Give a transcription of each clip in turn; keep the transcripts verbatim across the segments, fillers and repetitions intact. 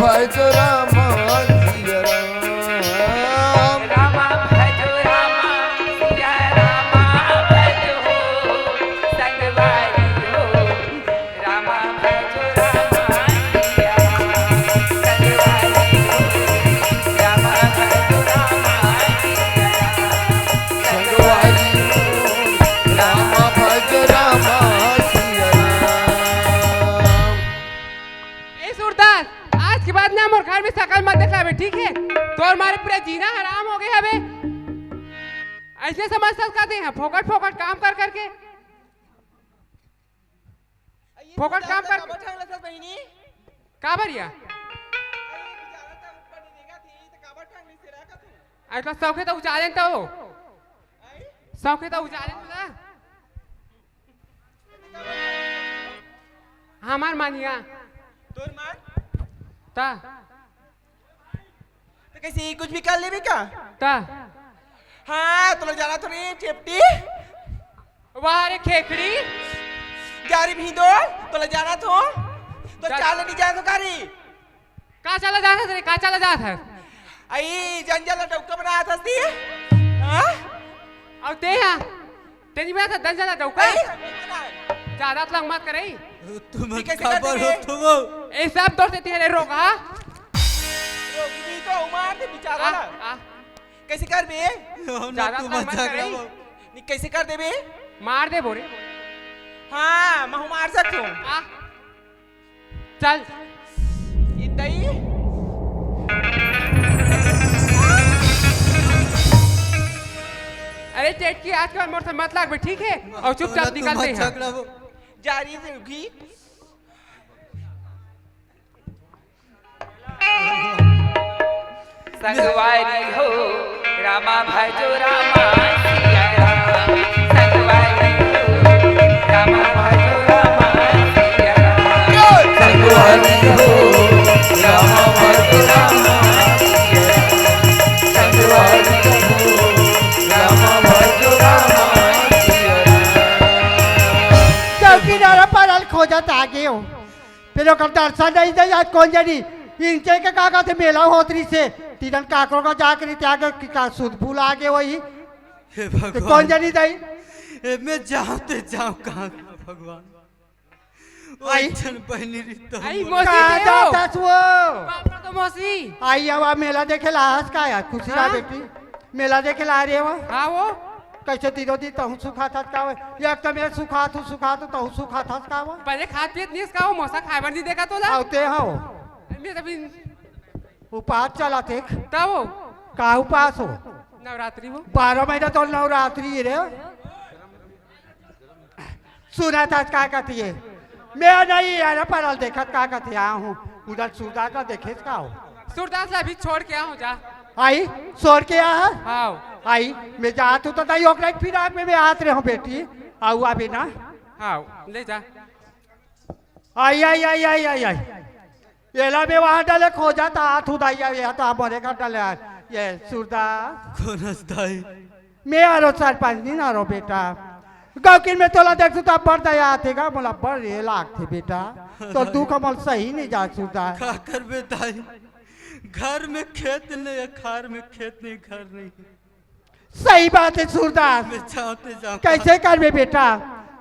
भजो रामा सिया राम। रामा भजो रामा सिया रामा भजो संगवारी हो। रामा भजो रामा सिया राम संगवारी हो। रामा भजो रामा सिया राम संगवारी हो। रामा भजो रामा सिया राम। ए सूरदास, आज के बाद ना मोर घर में सकल मत दिखलाबे, ठीक है? तोर मारे पूरा जीना हराम हो गए हवे। ऐसे समझ सकत हे, फोकट फोकट काम कर करके। फोकट काम कर। काबर या? अरे, बेचारा त ऊपर नहीं देखा थी, तो काबर टांग नहीं से रखा तू? अरे, तो शौक है तो उचाले तो। आई? शौक है तो उचाले तो ना। हमार मानिया। तोर मार? ता। तो कैसे ये कुछ भी कर लेबे का? ता। हाँ, तोला जाना तो नहीं, चेपटी। वाह रे खेखड़ी। जा रे भींदो, तोला जाना तो। तो जा- चाल नहीं जाए तो कारी। का चला जात हस रे, का चला जात हस? आई जंजल डौका बनात हस ती? हाँ? अउ ते हा, तेरी बात है, जंजल डौका। आई? ज्यादा तलंग मत करे। तुम ठीक है, काबर हो तुम? ए सब तोर से तेरे रोग, हाँ? रोगी नहीं तो मार दे बेचारा आ, ना। आ। कैसे कर बे? ज्यादा तलंग मत करे। नहीं, कैसे कर दे बे? मार दे बोरे। हाँ, महू मार सकथूं। आ। चल। इतई। अरे चेटकी, आज के बाद मोर से मत लाग बे, ठीक है? अउ चुपचाप निकल दे यहाँ। जा रही है रुकी। संगवारी हो, रामा भजो रामा सिया राम। संगवारी हो, रामा भजो रामा सिया राम। संगवारी हो, रामा भजो रामा सिया राम। संगवारी हो, रामा भजो रामा सिया राम। चौकीदार परल खोजत आ गयो। फिर ओकर दर्शन नहीं दे, आज कोन जनी इनके के का कहते मेला होत रहिसे, तिरन काकरो का जाके रहिते आगे कि का सुध भूल आगे वही। हे तो भगवान। कोन जनी दई? ए, मैं जाऊं ते जाऊं कहाँ भगवान? ओ आई। एक ठन बहनी रही तो आई हम मौसी कहाँ के हो? जाता सु? बाप रे तो मौसी। आई अब मेला देखे ला आज का यार, खुशी ला हाँ? बेटी। मेला देखे ला रे वो। हाँ वो। कैसे दिनो दिन तहु सुखात हस का वो? एक तो मैं सुखात हूँ, सुखात हूँ, तहु सुखात हस का वो? पहले खात पीत नहीं का वो, मौसा खाए बर नहीं देखा तो ला। आते हो। मैं तो भी उपास चला थे। तब वो। का उपास हो? नवरात्रि वो। बारह महीना तो नवरात्रि रे। सुनत हस का कथे? मैं नहीं, अरे परल देखत का कथे आ हूँ, उधर सूरदास ला देखेस का हो? सूरदास ला अभी छोड़ के आ हूँ जा। आई, छोड़ के आ है? हाँ। आई, मैं जात हूँ तो ताई ओकरा फिर आप में मैं आत रहे हूँ बेटी, आऊ अभी ना। हाँ, ले जा। आई, आई, आई, आई, आई, आई। एला में वहाँ डाले खोजा था, हाथ उदाई आवे, या तो आप मरे का डाले यार। ये सूरदास। कोन हस दाई? मैं आरो सरपंच नहीं ना रो बेटा। गौकिन में तोला देख तू तो बड़ दया आथे गा, मोला बड़ ये लागथे बेटा। तो दुख मोल सही नहीं जा सूरदास। का करबे दाई? घर में खेत नहीं है, खार में खेत नहीं, घर नहीं। सही बात है सूरदास। मैं जाते जाऊं। कैसे करबे बेटा?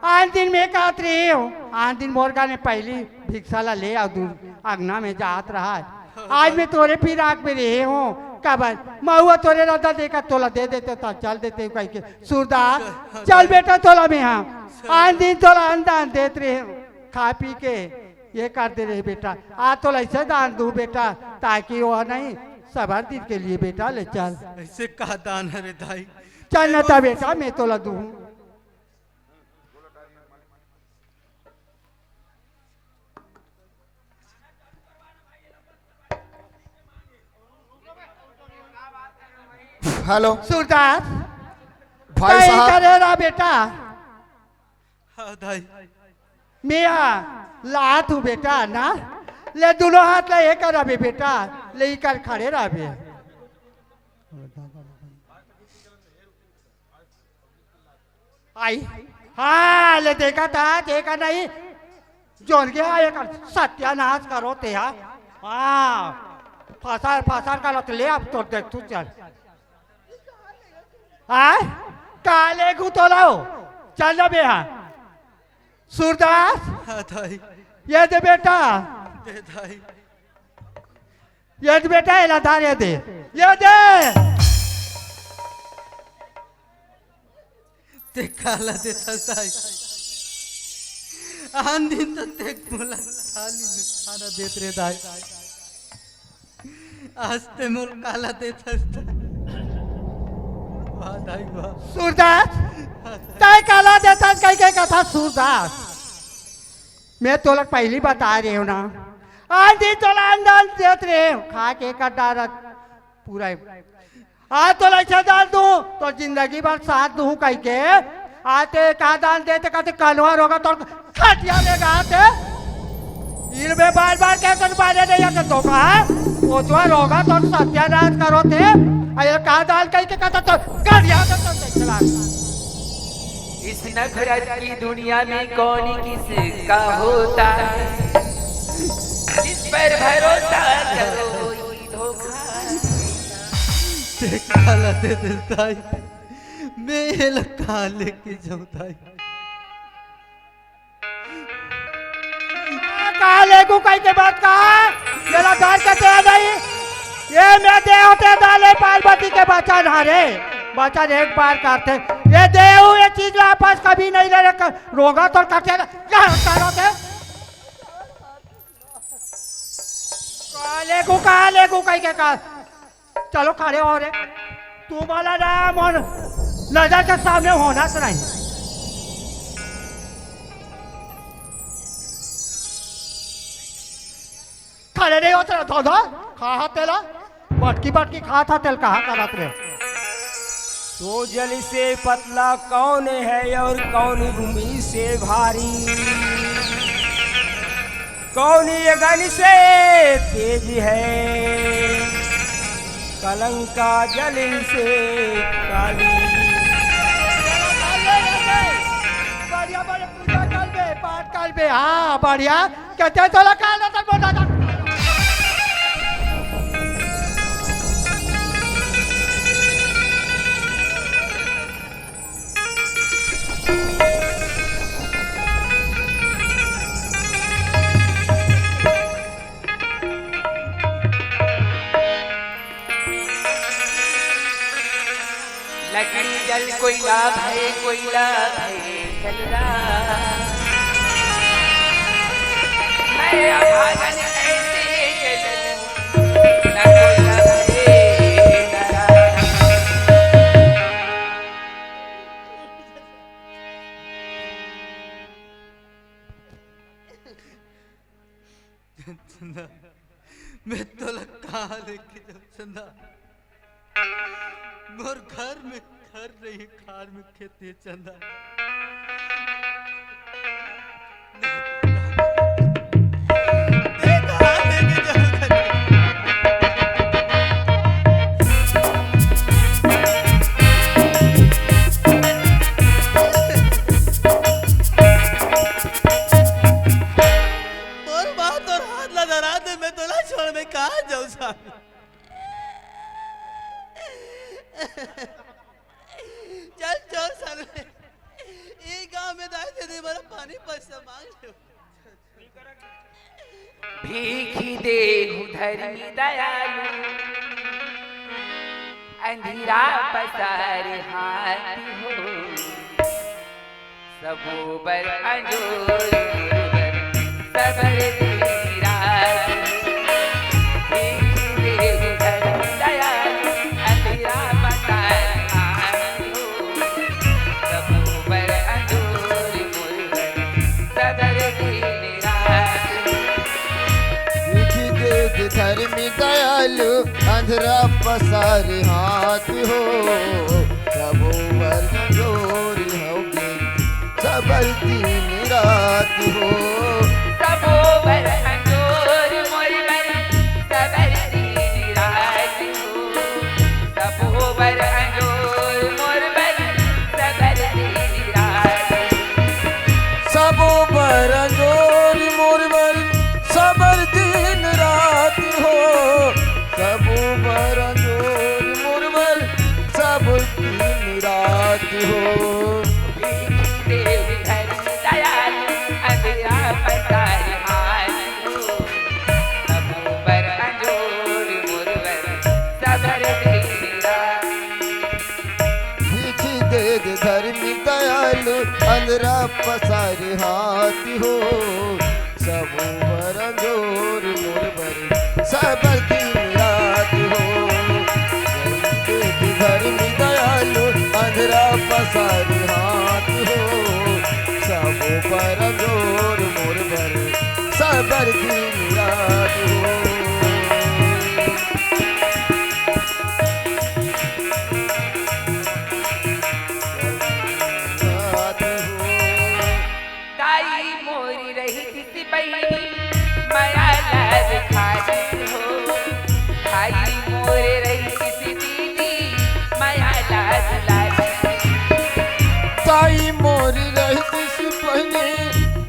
आन दिन में कहत रहे हो, आन दिन मोर गाने पहली भिक्षा ला ले आओ दूर अंगना में जात रहा है। आज मैं तोरे फिराक में रहे हो, काबर महुआ तोरे रदा देखा तोला दे देते तो चल देते कह के। सूरदास, चल बेटा तोला में हाँ। आन दिन तोला अनदान देत रहे हो, खा पी के ये कर दे रहे बेटा। आज तोला ऐसे दान दूं बेटा, ताकि वो नहीं, सबर दिन के लिए बेटा ले चल। ऐसे का दान है रे दाई? चल न ता बेटा, मैं तोला दूं। हेलो। सूरदास, भाई साहब। इधर रहा बेटा। हाँ दाई। मैं लात हूँ बेटा ना, ले दोनों हाथ ला ये कर अबे बेटा, ले इकर खड़े रह बे। आई। हाँ, ले देखा था, देखा नहीं। जोन के आए कर सत्यानाश करो ते हा। हाँ, फसार, फसार का लत ले, अब तो देख तू, चल। आय? काले गु तो लाओ। चल ना बे, हाँ। सूरदास, हाँ दाई। ये दे बेटा। दे दाई। ये दे बेटा, एला धार, ये दे। ये दे। ते काला देथस दाई? आन दिन तो ते मोला थाली में खाना देत रे दाई। आज ते मोला काला देथस दाई? वाह दाई वाह। सूरदास, तैं काला देथस कहिके कथस सूरदास? मैं तोला पहिली बता रहे हूँ ना, आन दिन तोला अन्न दान देत रहे हूँ, खा के कर डारत पूरा। आज तोला ऐसे दान दूँ, तो जिंदगी भर साथ दूँ कहिके। आज ते का दान देते कहते कलवा रोगा तोर खटिया में गाते। इर में बार बार कहते बारे नहीं आते तो का? ओचवा रोगा तोर सत्यानाश करो थे। अरे का दान कहिके कहते तो गड़िया तो, तो चला। इस नफरत की दुनिया में कौन किसका होता है, जिस पर भरोसा करो वही धोखा। ते काला देथस दाई? मैं एला कहाँ लेके जाऊँ दाई? कहाँ लेगू कहिके बात कहा? एला घर के दे नहीं। ये मैं देव ते दाले पार्वती के बचन हरे। बचन एक बार करते। ये देव ये चीज वापस कभी नहीं ले रखा। रोगा तो कटे ना। कहाँ करो ते? कहाँ लेगू, कहाँ लेगू कहिके का? चलो खड़े हो रे। तुम्हारा नाम और नजर के सामने होना तो नहीं। खड़े नहीं होते रहो, धो, धो। कहा तेला? बटकी, बटकी कहा था तेल, कहा करत रे? तो जल से पतला कौन है और कौन भूमि से भारी? कौन अग्नि से तेज है, कलंका जल से काली। बढ़िया, बढ़िया, पूजा कर बे, पाठ कर बे। हाँ, बढ़िया। कहते हैं, चलो, काल रतन बोल रहा था। लकड़ी जल कोयला भय, कोयला भय जलरा। मैं अभागन ऐसे जलूं, न कोयला भय जलरा। चंदा, मैं तोला कहाँ लेके जाऊँ चंदा? मोर घर में घर नहीं, खार में खेत है चंदा। मोर माँ तोर हाथ ला धरा दे, मैं तोला छोड़ मैं कहाँ जाऊँ साहब? चल चल साले, ये गांव में दाई दे दे, मोला पानी पैसा मांग ले। भीख देहु धर्मी दयालु, अंधिरा पसार हाथ हो। सबो बर अंजोर गुरुवर, सबर तेरी रात। देख देख धर्म दया, अंधेरा पसार हाथ हो। सबो बर अंजोर गुरुवर, सबर तेरी रात। देख देख धर्म दयालु, अंधरा पसार हाथ हो। सबो बर अंजोर हो गे, सबर दिन रात हो। सबो बर अंजोर मोर बर, सबर दिन रात हो। सबो बर अंजोर मोर बर, सबर दिन रात हो। सबो बर अंजोर मोर बर, सबर दिन रात हो। भीख देव धर्म दयालु, अंधरा पसार हाथ हो। सबो बर अंजोर मोर बर सबर दीन रात। भीख देव धर्म दयालु, अंधरा पसार हाथ हो। सबो बर अंजोर मोर बर सबर दीन रात हो। भीख देव धर्म दयालु, अंधरा पसार हाथ हो। सबो बर अंजोर मोर बर सबर दीन रात हो। रात हो। दाई मोरी रहितिस बहिनी, मया ला दिखातिस हो। भाई मोरे रहितिस दीदी, मया ला दुलारिस। दाई मोरी रहितिस बहिनी,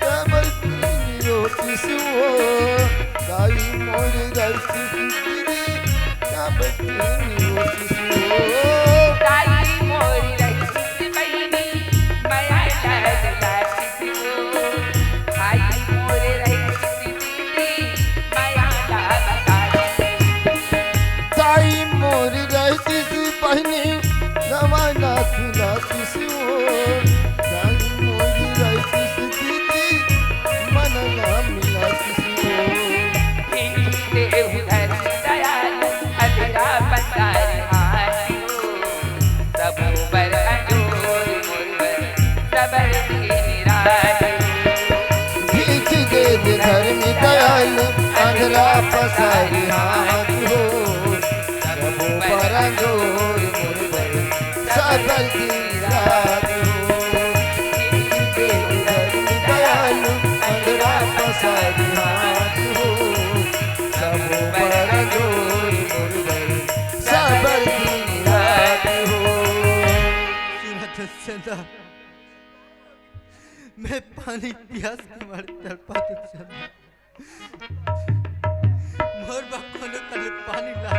काबर पीनी रोतिस हो। दाई मोरी रहितिस दीदी, काबर पीनी रोतिस हो। दाई मोरी रहितिस बहिनी, मया ला दुलारिस। भाई मोरे रहितिस दीदी, मया ला बतातिस। दाई मोरी रहितिस बहिनी, नवा नाथ नाचिस हो। दाई मोरी रहितिस दीदी, मन ना मिलातिस हो। भीख देव धर्म दयालु, अंधरा पसार हाथ हो। सबो बर अंजोर मोर बर सबर दीन रात हो। भीख देव धर्म दयालु, अंधरा पसार हाथ हो। सबो बर अंजोर मोर बर सबर दीन रात हो। भीख देव धर्म दयालु, अंधरा पसार हाथ हो। सबो बर अंजोर मोर बर सबर दीन रात हो। सुनत हस चंदा, मैं पानी पियास के मारे तड़पात हंव चंदा। मोर बर कोनो तले पानी ला।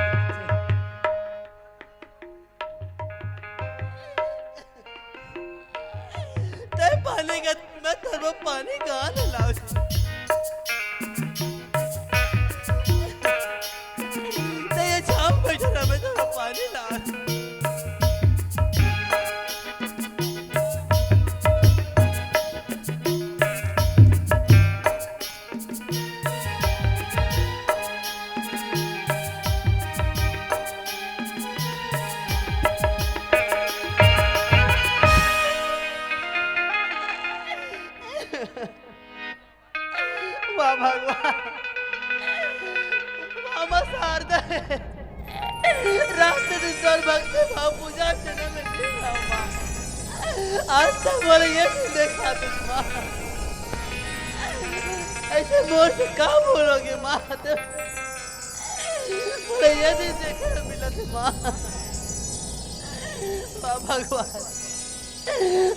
तैं पानी का, मैं तोर बर पानी कहाँ ले लाऊं? तैं ये छाँव में बइठे रह, मैं तोर बर पानी ला। वाह भगवान, वाह माँ शारदा हे। रात दिन तोर भक्ति भाव पूजा अर्चना में लीन हंव माँ। आज तक मोला ये नइ देखातिस माँ। अइसे मोर से का भूल होगे माँ? मोला ये नइ देखे ला मिलत हे माँ। वाह भगवान,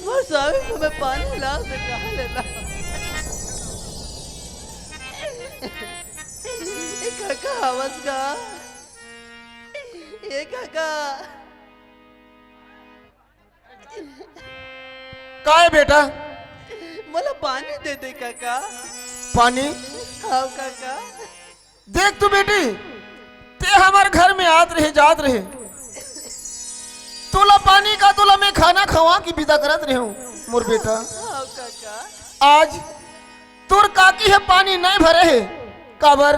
मोर स्वामी को मैं पानी ला से कहाँ ले लाऊं? ए काका, हवस का? ए काका। का हे बेटा? मोला पानी दे दे काका। पानी? हाँ काका। देख तो बेटी, तैं हमर घर में आत रहे, जात रहे, तोला पानी का, तोला मैं खाना खवा के बिदा करत रहेंव मोर बेटा। हाँ काका। आज तोर काकी ह पानी नइ भरे हे, काबर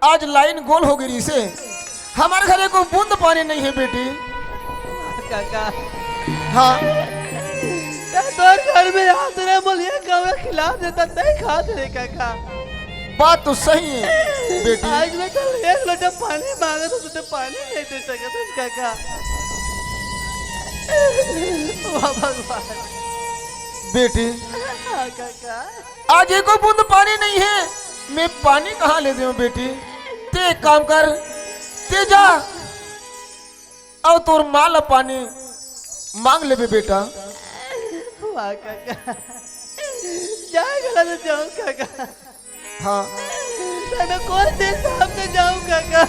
आज लाइन गोल हो गे रिहिसे, हमर घर एको बूंद पानी नइ हे बेटी। काका। हाँ। तैं तोर घर में आत रहे, मोला एक गंवा खिला देता, तैं खात रहे काका। बात तो सही हे बेटी। आज मैं तोर ले एक लोटा पानी मांगत हंव, तैं पानी नइ दे सकत हस काका। वाह भगवान। बेटी। हाँ काका। आज एको बूंद पानी नइ हे, मैं पानी कहाँ ले देंव बेटी? तैं एक काम कर, तैं जा अउ तोर माँ ला पानी मांग लेबे बेटा। वाह काका, जाय घला तो जाहूं काका। हाँ। मैं कोन दिन साहब से जाहूं काका?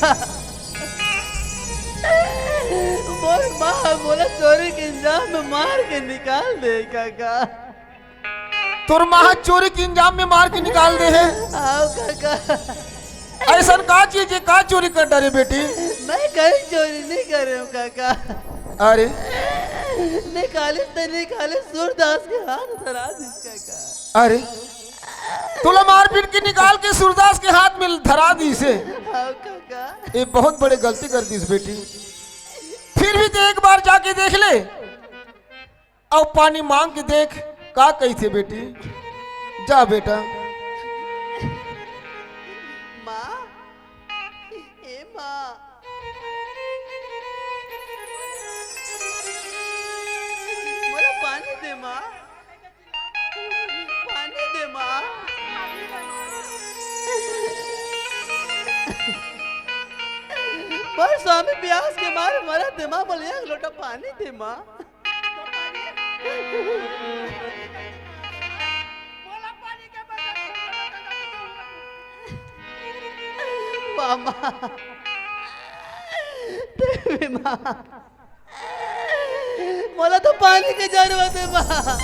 मोर माँ मोला चोरी के इल्जाम में मार के निकाल दे, काका। तोर माँ चोरी के इल्जाम में मार के निकाल दे हे? हाँ, काका। अइसन का चीज हे, का चोरी कर डारे बेटी? मैं कहीं चोरी नहीं करे हूँ, काका। अरे। निकालिस ते निकालिस, सूरदास के हाथ धरा दिस, काका। अरे, तोला मार पीट के निकाल के सूरदास के हाथ में धरा दिस हे। हाँ, काका। ये बहुत बड़े गलती कर दिस बेटी। फिर भी ते एक बार जाके देख ले, अउ पानी मांग के देख का कहिथे बेटी। जा बेटा। माँ, ए माँ, मोला पानी दे माँ, पानी दे माँ। मोर स्वामी प्यास के मारे मरत हे माँ, मोला एक लोटा पानी दे माँ। मामा, देवी माँ, मोला तो पानी के जरूरत हे माँ।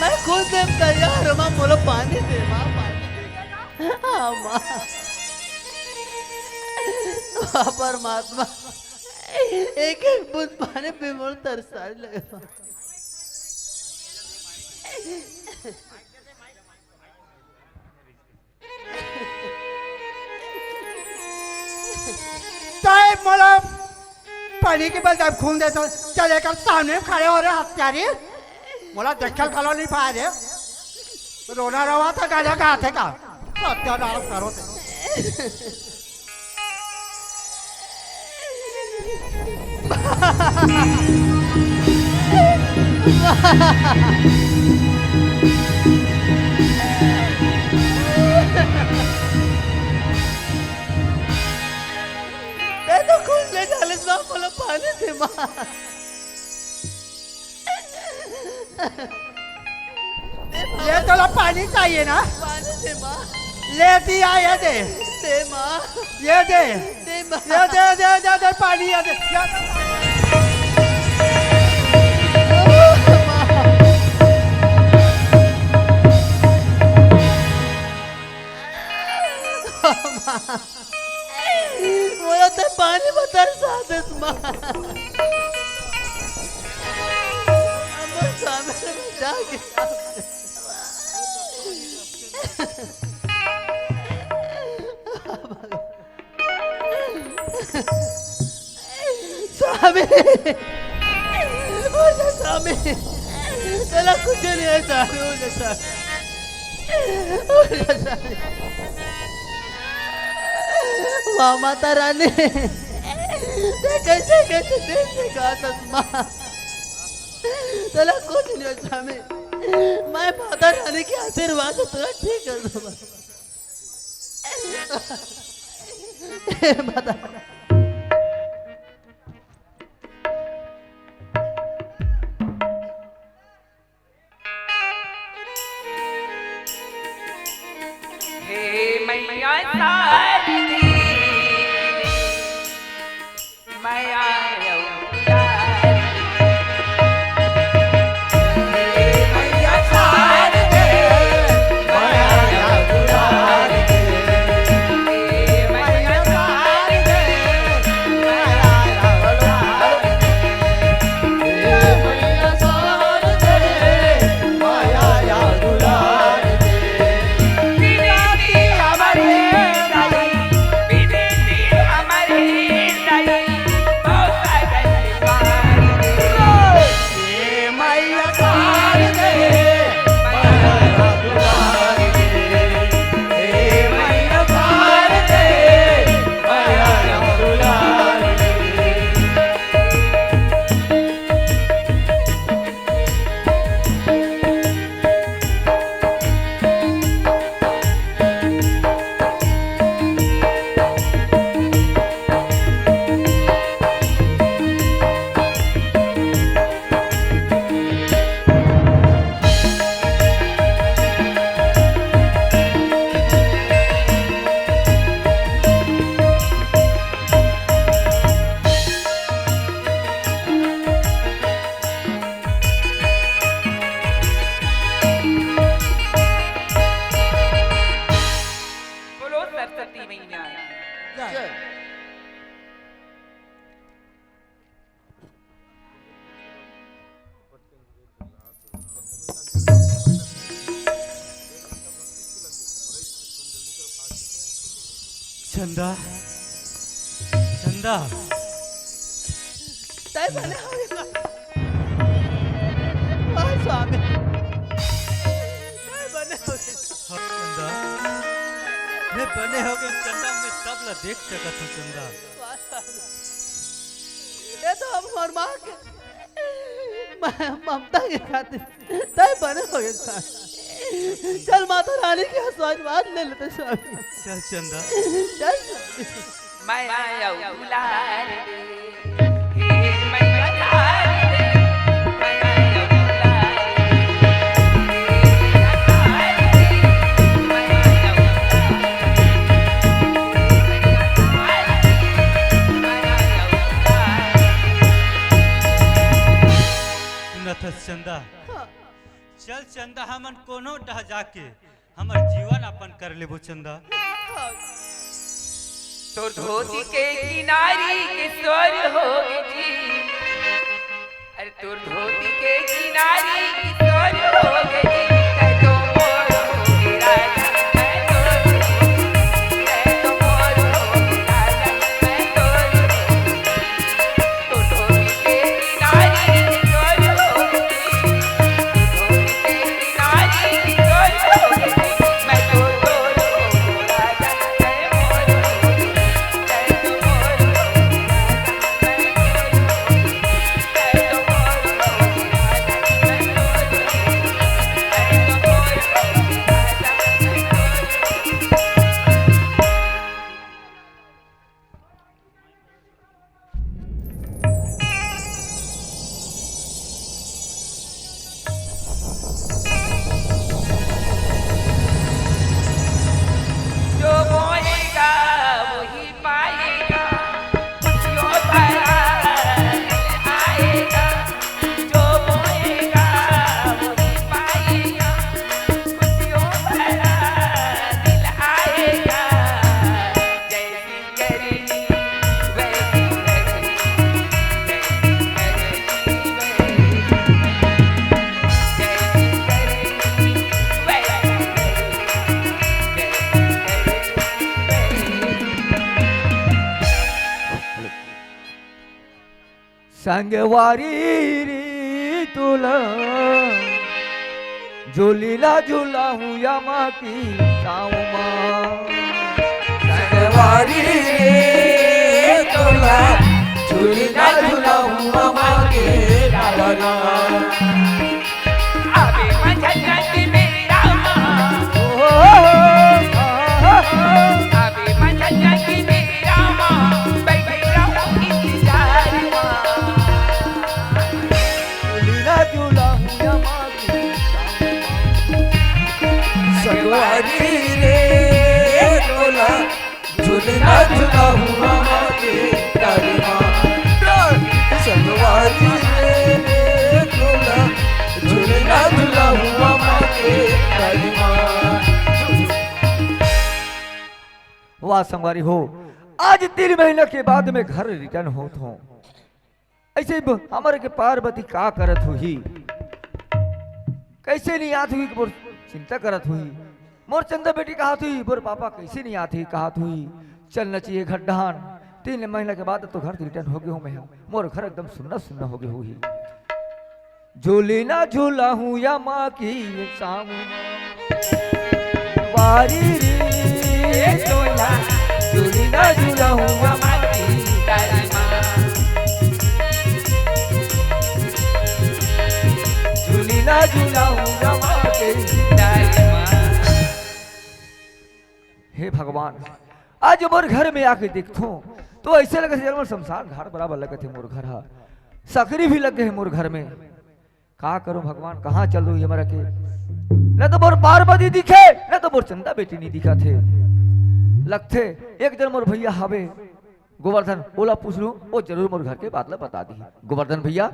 मैं खुद देव तैयार हूँ माँ, मोला पानी दे माँ, पानी दे। हाँ माँ। हाँ परमात्मा, एक एक बूंद पानी पे मोर तरसा लगे। तैं मोला पानी के बल जब खून देथस, चल एकर सामने में खड़े हो रे हत्यारी। मोला देखे ल घलो नहीं पाए रे। रोना रवा था, गाना गाथे का? सत्यानाश करो ते। तैं तो खुद ले जालिस माँ, मोला पानी दे माँ। ये तोला पानी चाहिए ना? पानी दे माँ। ले दिया, ये दे। दे माँ। ये दे। दे माँ। ये दे, दे, दे, दे, पानी ये दे। ये दे। माँ। मोला तैं पानी म तरसा देस माँ। मोर स्वामी ल बचा के। स्वामी, ओ जा स्वामी, तोला कुछ नहीं हे स्वामी, ओ जा स्वामी, ओ जा स्वामी। वाह माता रानी, तैं कइसे, कइसे देख के गा हस माँ, तोला कुछ नहीं हे स्वामी, मैं माता रानी के आशीर्वाद से तोला ठीक कर दूंगा। हे माता। हे मैया शारदे, मैया चंदा, चंदा। तय बने होगे। वाह स्वामी, तय बने होगे। हाँ, चंदा, मैं बने होगे चंदा, मैं सब ला देख सकत हूँ चंदा। वाह स्वामी, ये तो हम हमार माँ के म-, ममता के खातिर तय बने होगे स्वामी। चल माता रानी के आशीर्वाद ले लेते स्वामी। चल चंदा। चल स्वामी। मैं आया दुलार दे, हे मैं आया दुलार दे, मैं आया दुलार दे, हे मैं आया दुलार दे, मैं आया दुलार दे, मैं आया दुलार दे। सुनत हस चंदा? हाँ। चल चंदा, हमन कोनो डह जाके हमर जीवन अपन कर लेबो चंदा। हाँ। तोर धोती के किनारी के सोर होगे जी, अरे तोर धोती के किनारी के सोर होगे जी, तै तो मोर होगे राजा, तै तो मोर होगे राजा, तै तो मोर होगे। जो बोएगा वही पाएगा, जो भरा आएगा, जो बोएगा वही पाएगा, खुशियों भरा दिल आएगा। जैसी करनी वैसी भरनी, जैसी करनी वैसी भरनी, जैसी करनी वैसी भरनी, जैसी करनी वैसी भरनी। संगवारी रे तोला झूली ला झुलाहूँ यामा के छाँव मा। संगवारी रे तोला झूली ला झुलाहूँ यामा के छाँव मा। अबे मझंझट मेरा माँ। ओ, ओ, ओ, ओ। अबे मझंझट मेरा माँ, बैठी रहूँ इंतजार माँ। झूली ला झुलाहूँ यामा के छाँव मा। संगवारी रे तोला झूली ला झुलाहूँ यामा के डारी मा। संगवारी रे तोला झूली ला झुलाहूँ यामा के डारी मा। वाह संगवारी हो, आज तीन महीना के बाद में घर return होत हों। ऐसे ब-, हमर के पार्वती का करत होही, कैसे नहीं आत होही, मोर चिंता करत होही। मोर चंदा बेटी कहत होही, मोर पापा कैसे नहीं आत होही, कहत होही, चलना चाहिए घर डहान। तीन महीना के बाद तो घर से return हो गए हूँ मैं, मोर घर एकदम सुन्ना सुन्ना हो गए होही। झूली ला झुलाहूँ यामा के छाँव मा। वारी रे तोला झूली ला झुलाहूँ यामा के डारी मा। झूली ला झुलाहूँ यामा के डारी मा। हे भगवान, आज मोर घर में आके देखथों तो ऐसे लगथे जैसे मोर शमशान घाट बराबर लगथे मोर घर हा। सकरी भी लग गए हे मोर घर में। का करूं भगवान, कहाँ चल दूं ये मरा के? न तो मोर पार्वती दिखे, न तो मोर चंदा बेटी नहीं दिखत हे। लगथे एक जन मोर भैया हवे गोवर्धन, ओला पूछ लूं, वो जरूर मोर घर के बात ला बता दी। गोवर्धन भैया।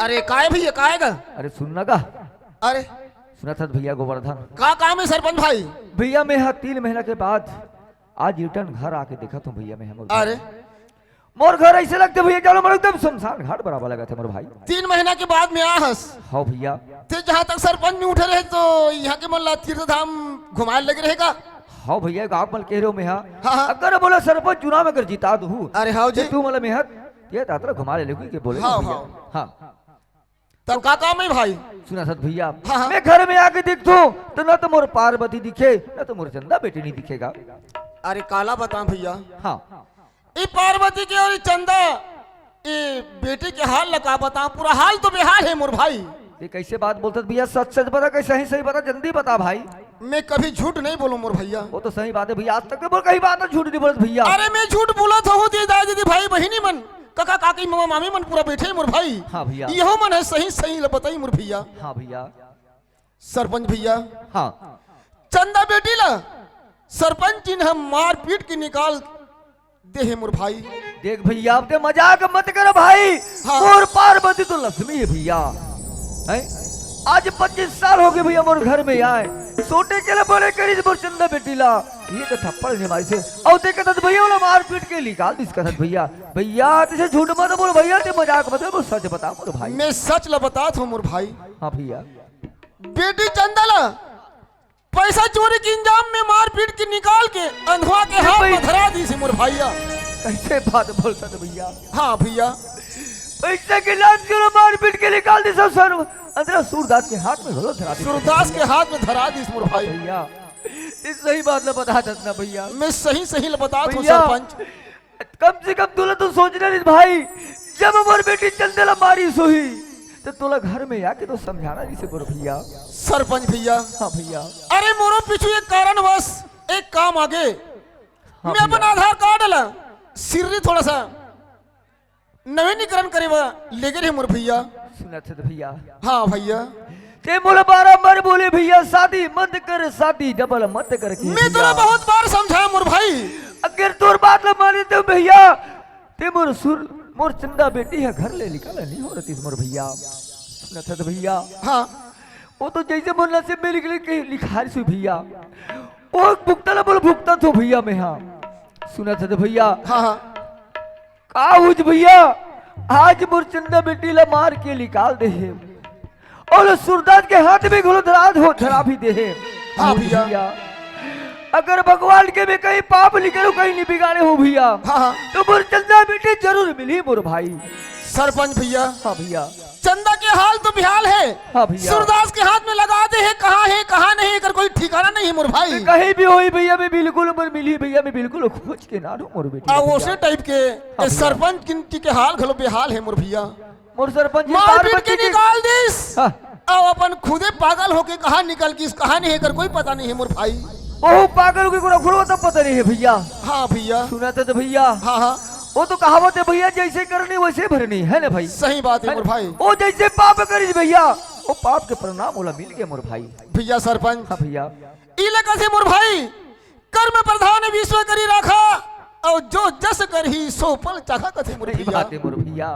अरे काय भैया, काय गा? अरे सुन ना गा। अरे। सुनत हस भैया गोवर्धन। का काम हे सरपंच भाई? भैया मैं हा तीन महीना के बाद आज return घर आके देखत हों भैया मैं हा मोर घर। अरे। मोर घर ऐसे लगथे भैया, जानो मोर एकदम शमशान घाट बराबर लगथे मोर भाई। तीन महीना के बाद में आ हस। हाँ भैया। ते जहाँ तक सरपंच नहीं उठे रहे तो यहाँ के मोला तीर्थ धाम घुमाए लगे रहेगा। हाँ भैया, गाँव मन कह रहे हो मैं, हाँ। हाँ, हाँ। अगर बोला सरपंच चुनाव में अगर जिता दू, अरे हाँ जी। तो तू मतलब मैं, हाँ, ये तातरा घुमा ले लेगी के बोले हाँ, भैया। हाँ। हाँ। तब का काम है भाई? सुना सत भैया, हाँ, हाँ। मैं घर में आके देखथो तो ना तो मोर पार्वती दिखे, ना तो मोर चंदा बेटी नहीं दिखेगा। अरे काला बताऊं भैया। हाँ। ई पार्वती के और ई चंदा, ई बेटी के हाल ला का बताऊं, पूरा हाल तो बेहाल है मोर भाई। ये कैसे बात बोलत भैया? सच सच बता, कैसे सही सही बता, जल्दी बता भाई। मैं कभी झूठ नहीं बोलूं मोर भैया। वो तो सही बात है भैया, आज तक तो मोर कहीं बात झूठ नहीं बोलत भैया। अरे मैं झूठ बोलत हूँ दीदी, दाई दीदी, भाई बहिनी मन, काका काकी, मामा मामी मन पूरा बैठे हैं मोर भाई। हाँ भैया। यहो मन है सही सही ल बताई मोर भैया। हाँ भैया। सरपंच भैया। हाँ। चंदा बेटी ला सरपंच जी ने हम मार पीट के निकाल दे हे मोर भाई। देख भैया, आप ते मजाक मत करो भाई। हाँ। मोर पार्वती तो लक्ष्मी है भैया। हैं? आज पच्चीस साल हो गए भैया मोर घर में आए। छोटे के ले बड़े करीस मोर चंदा बेटी ला। ये तो थप्पड़ नहीं मारी से। और ते कहत भैया वाला मार पीट के निकाल दिस कहत भैया। भैया, तैसे झूठ मत बोल भैया, ते मजाक मत बोल, सच बता मोर भाई। मैं सच ला बतात हूँ मोर भाई। हाँ भैया। बेटी चंदा ला पैसा चोरी के इंजाम में मार पीट के निकाल के अंधवा के ये हाथ में भाई धरा दिस मोर भैया। कैसे बात बोलत भैया? हाँ भैया। पैसा के लालच में मार पीट के निकाल दिस सर, अंधरा सूरदास के हाथ में घलो धरा दिस। सूरदास के हाथ में धरा दिस मोर भाई। भैया, ये सही बात ला बतात हस ना भैया। मैं सही सही ला बतात हूँ भैया। सरपंच। कम से कम तोला तो सोचना रहिस भाई, जब मोर बेटी चंदा ला मारिस होही, तो तोला घर में आके तो समझाना रहिस मोर भैया। सरपंच भैया। हाँ भैया। अरे मोरो पीछू एक कारणवश एक काम आगे। हाँ मैं अपन भैया। आधार कार्ड ला सिर्री थोड़ा सा नवीनीकरण करे बर लेगे रहे मोर भैया। सुनत हस भैया। हाँ भैया। ते मोला बारंबार बोले भैया, शादी मत कर, शादी डबल मत कर के मैं तोला भैया। बहुत बार समझाया मोर भाई। अगर तोर बात ला माने तो भैया, ते मोर सुर, मोर चंदा बेटी ह घर ले निकाला नहीं हो रतिस मोर भैया। सुनत हस भैया। हाँ। वो तो जैसे मोर नसीब में लिख, लिख के लिखारिस होही भैया, वो भुगतना बोल भुगतना तो भैया मैं, हाँ। सुनत हस भैया। हाँ, हाँ। का होइस भैया, आज मोर चंदा बेटी ला मार के निकाल दे हे, और सूरदास के हाथ में घलो धरा हो, धरा भी दे हे। हाँ भैया। अगर भगवान के मैं कहीं पाप नहीं करूँ, कहीं नहीं बिगाड़े हो भैया, हाँ, हाँ। तो मोर चंदा बेटी जरूर मिली मोर भाई। सरपंच भैया। हाँ भैया। चंदा के हाल तो बेहाल है। हाँ भैया। सूरदास के हाथ में लगा दे हे, कहाँ है, कहाँ नहीं, एकर कोई ठिकाना नहीं है मोर भाई। कहीं भी होही भैया, मैं बिल्कुल मोर मिली भैया, मैं बिल्कुल खोज के ना दूँ मोर बेटी। आ, ओसे टाइप के हाँ भैया। सरपंच किंती के हाल घलो बेहाल है मोर भैया। मोर सरपंच जी मार पीट के निकाल दिस। हाँ। अब अपन खुदे पागल होके कहाँ निकल गिस, कहाँ नहीं, एकर कोई पता नहीं है मोर भाई। ओहू पागल के कोरा खुलवा तब पता नहीं है भैया। हाँ भैया। सुनत हस भैया। हाँ, हाँ। वो तो कहावत है भैया, जैसे करनी वैसे भरनी, है ना भाई? सही बात है मोर भाई। वो जैसे पाप करिस भैया, वो पाप के परिणाम ओला मिल गे मोर भाई। भैया सरपंच। हाँ भैया। ई ला कथे मोर भाई, कर्म प्रधान विश्व करी राखा, और जो जस करही सो फल चाखा कथे मोर भैया। बात है मोर भैया।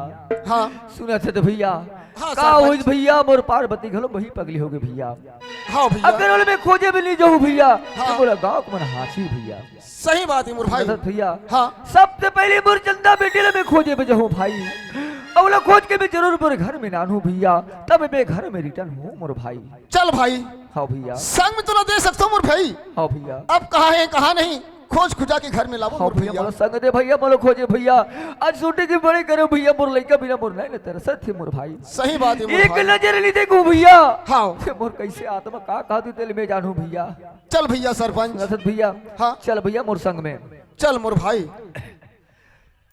हाँ। सुनत हस भैया। हाँ, का होइस भैया, मोर पार्वती घलो वही पगली हो गई भैया। हाँ भैया। अगर ओला मैं खोजे भी नहीं जाऊँ भैया, हाँ। तो बोला गाँव के मन हाँसी भैया। सही बात है मोर भाई। सुनत हस भैया। हाँ। सबसे पहले मोर चंदा बेटी ला मैं खोजे भी जाऊँ भाई। अब ओला खोज के मैं जरूर मोर घर में लानहूँ भैया, तब मैं घर में return होहूँ मोर भाई। चल भाई। हाँ भैया। संग में तोला दे सकत हों मोर भाई। हाँ भैया। अब कहाँ है, कहाँ नहीं, खोज खुजा के घर में लाबो हाँ मोर भैया, भैया। मोला संग दे भैया, मोला खोजे भैया। आज छुट्टी के बड़े करे भैया, मोर लइका बिना मोर नैन तरसत हे मोर भाई। सही बात है मोर एक भाई। नजर नहीं देखूँ भैया। हाँ। ये मोर कैसे आत्मा का कहत हे तेला मैं जानहूँ भैया। चल भैया सरपंच। सुनत हस भैया। हाँ। चल भैया मोर संग में। चल मोर भाई।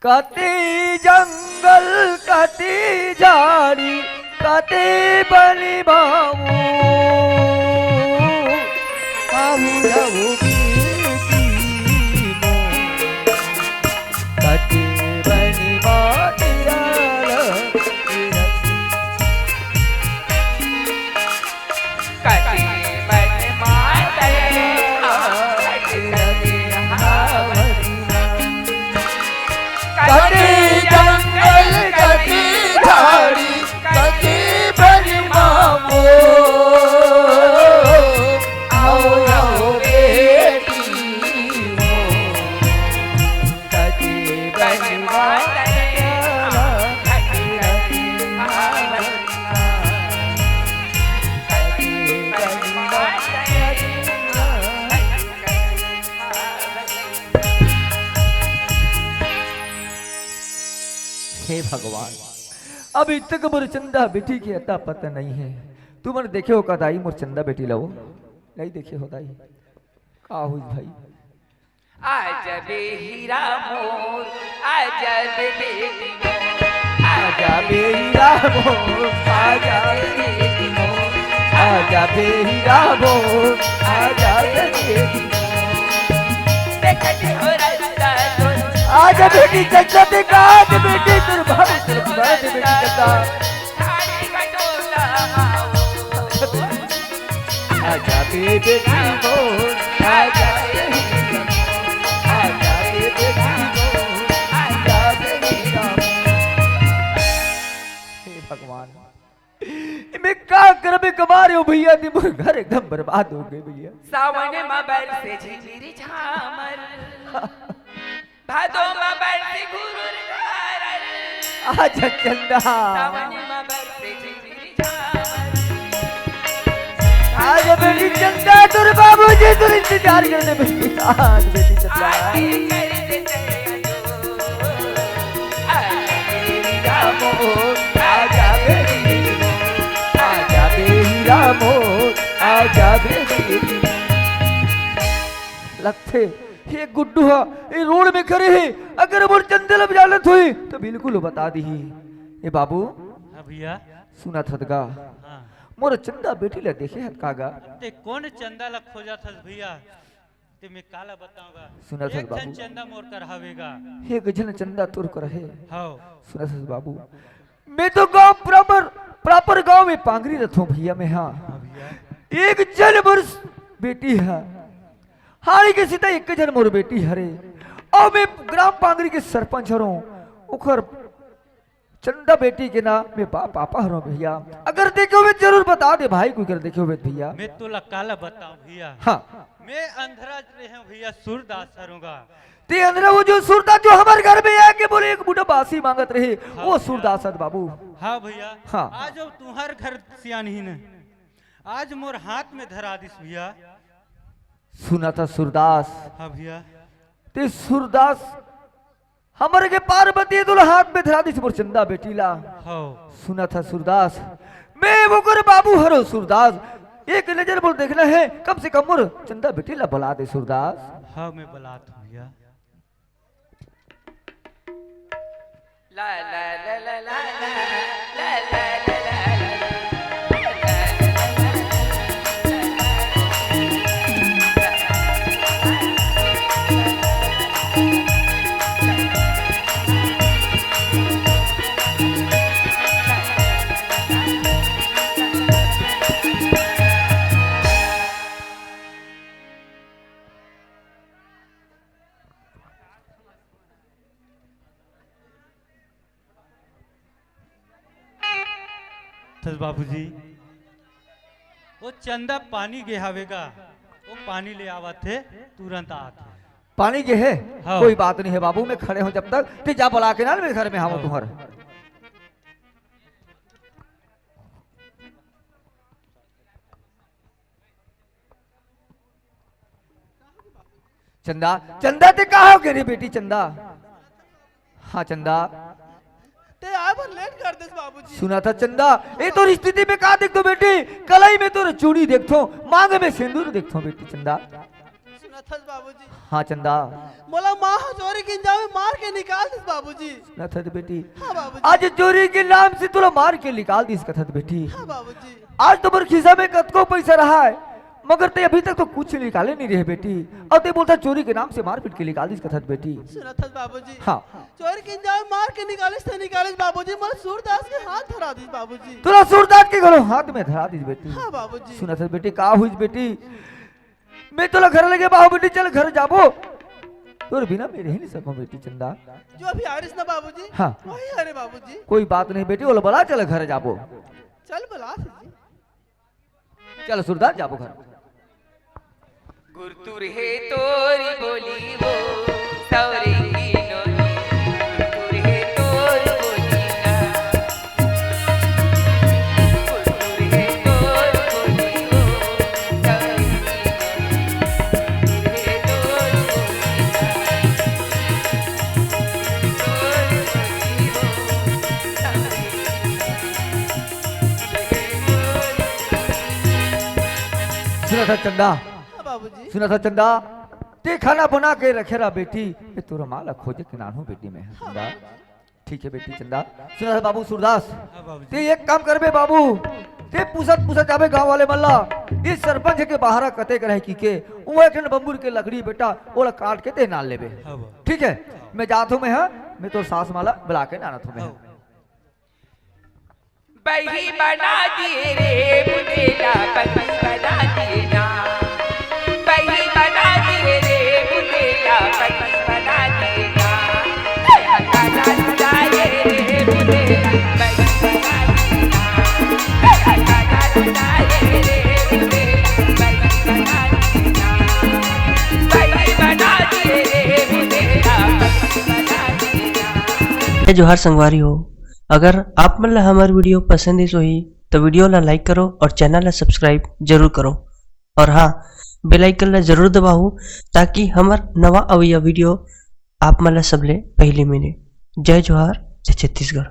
कति जंगल, कति झाड़ी, कति बनी बाबू। आऊ, आऊ, बेटी मोर, कति बनी बाटिया ल। कति बन मातल कति हवरिया। कति जंगल, कति झाड़ी, कति बन मामो। आओ, आओ रे। हे भगवान, अभी तक मोर चंदा बेटी के अता पता नहीं है। तुमन देखे हो का दाई मोर चंदा बेटी ला? नहीं देखे हो दाई? का हुई भाई? आजा बे हीरा मोर, आजा बे बेटी मोर, आजा बे हीरा मोर, आजा बे बेटी मोर, आजा बे हीरा मोर, आजा बे बेटी मोर। देखती हो रास्ता तो आजा बेटी चंदा देखा, आजा बेटी तेरे भाभी तेरे भाभी बेटी चंदा। आजा बेबे की मोर, आजा बेबे की मोर, आजा बेबे की मोर, आजा बेबे की मोर। हे भगवान, मैं का करबे कमा रहे हो भैया, दिन भर घर एकदम बर्बाद हो गए भैया। सावन मा बरसे झिमिर झामर। भादो मा बरसी घुरुर घारर। आजा चंदा। सावनी मा बरसी झिमिर झार। आजा बेटी चंदा, तोर बाबूजी तोर इंतजार कर रहे बेटी। आजा बेटी चंदा। आजा बेटी रामो, आजा बेटी रामो, आजा बेटी रामो, आजा बेटी। लगथे हे गुड्डू ह, ए रोड में खड़े हे, अगर मोर चंदा ल जानत होही, त बिल्कुल बता दिही। ए बाबू, हाँ भैया। सुनत हत गा? हाँ। मोर चंदा बेटी ल देखे हत का गा? ते कोन चंदा ल खोजत हस भैया? ते मैं काला बताऊंगा। सुनत हत एक झन बाबू। चंदा मोर कर हवे गा। एक झन चंदा तोर कर हे। हाँ। सुनत हत बाबू, मैं तो गांव प्रॉपर, प्रॉपर गांव में पांगरी रथों भैया मैं, हाँ। हाँ भैया। एक झन मोर बेटी ह, हाड़ी के सीता एक झन मोर बेटी हरे, अउ मैं ग्राम पांगरी के सरपंच हरों, ओखर चंदा बेटी के नाम में बा-, पापा हरों भैया। अगर देखे होबे जरूर बता दे भाई, कोई कर देखे होबे भैया। मैं तोला काला बताऊं भैया। हाँ। मैं अंधरा रहे हूँ भैया, सूरदास हरों गा। ते अंधरा वो जो सूरदास जो हमर घर में आके बोले एक बूटा बासी मांगत रहे, हाँ वो भैया। सूरदास हत बाबू। हाँ भैया। हाँ। आज अब तुम्हार घर सियान ही न, आज मोर हाथ में धरा दिस भैया। सुनत हस सूरदास? हाँ भैया। ते सूरदास हमर के पार्वती तोला हाथ में धरा दिस मोर चंदा बेटी ला। हाँ। सुनत हस सूरदास, मैं ओकर बाबू हरों सूरदास, एक नजर मोर देखना हे, कम से कम मोर चंदा बेटी ला बला दे सूरदास। हाँ, मैं बलात हूँ भैया। थस बाबूजी, वो चंदा पानी गे हवे गा, वो पानी ले आवत हे, तुरंत आत हे। पानी गे हे? हाँ। कोई बात नहीं है बाबू, मैं खड़े हूँ जब तक, ते जा बला के ना मेरे घर में, हाँ, हाँ। तुम्हारा चंदा, चंदा ते का हो गे रे बेटी चंदा? हाँ चंदा। ते आए बर लेट कर देस बाबूजी। सुनत हस चंदा, ए तोर स्थिति में का देखथों बेटी, कलाई में तोर चूड़ी देखथों, मांग में सिंदूर देखथों बेटी चंदा। सुनत हस बाबूजी। हाँ चंदा। मोला माँ ह चोरी किन जावे मार के निकाल देस बाबूजी। सुनत हस बेटी। हाँ बाबूजी। आज चोरी के नाम से तोला मार के निकाल दिस कथस बेटी। हाँ बाबूजी। आज तो मोर खिस्सा में कतको पैसा रहा है, मगर ते अभी तक तो कुछ निकाले नहीं रहे बेटी, अउ ते बोलथस चोरी के नाम से मारपीट के निकाल दिस कथस बेटी। सुनत हस बाबूजी। हाँ। चोरी किन जावे मार के निकालिस ते निकालिस बाबूजी, मोला सूरदास के हाथ धरा दिस बाबूजी। तोला सूरदास के घलो हाथ में धरा दिस बेटी। हाँ बाबूजी। सुनत हस बेटी, का होइस बेटी? मैं तोला घर लेगे बाहूं बेटी, चल घर जाबो। तोर बिना मैं रह नहीं सकूं बेटी चंदा। जो अभी आ रहिस ना बाबूजी, हाँ। वही हरे बाबूजी। कोई बात नहीं बेटी, ओला बला, चल घर जाबो। चल बला जी। चल सूरदास जाबो घर। गुरतुर हे तोरी बोली वो सौरी की नोनी, गुरतुर हे तोर बोली ना। सुनथस चंदा? हाँ बाबूजी। सुनथस चंदा? ते खाना बना के रखे रहा बेटी, मैं तोर माँ ला खोजे के नानहूँ बेटी मैं। हाँ चंदा, बाबूजी। ठीक है बेटी चंदा। सुनथस बाबू सूरदास? हाँ बाबूजी। ते एक काम करबे बाबू, ते पूछत पूछत जाबे गाँव वाले मन ला, ये सरपंच के बहारा कते करे की के, वो एक ठन बम्बूर के लकड़ी बेटा, ओला काट के ते नाल लेबे। हाँ बाबू। ठीक है, मैं जात हूँ मैं, हाँ, मैं तोर सास माँ ला बुला के नानत हूँ मैं। हाँ। बही बना दिए रे बुंदेला, बही बना दिए ना। बही बना दिए रे बुंदेला, बही बना दिए ना। बही बना दिए रे बुंदेला, बही बना दिए ना। बही बना दिए रे बुंदेला, बही बना दिए ना। बही बना दिए रे बुंदेला, बही बना दिए ना। जय जोहार संगवारी हो। अगर आप मन ला हमर video पसंद आइस होही, तो video ला like करो और channel ला subscribe जरूर करो। और हाँ, bell icon ला जरूर दबाओ, ताकि हमर नवा अवइया video आप मन ला सबले पहली मिले। जय जोहार, जय छत्तीसगढ़।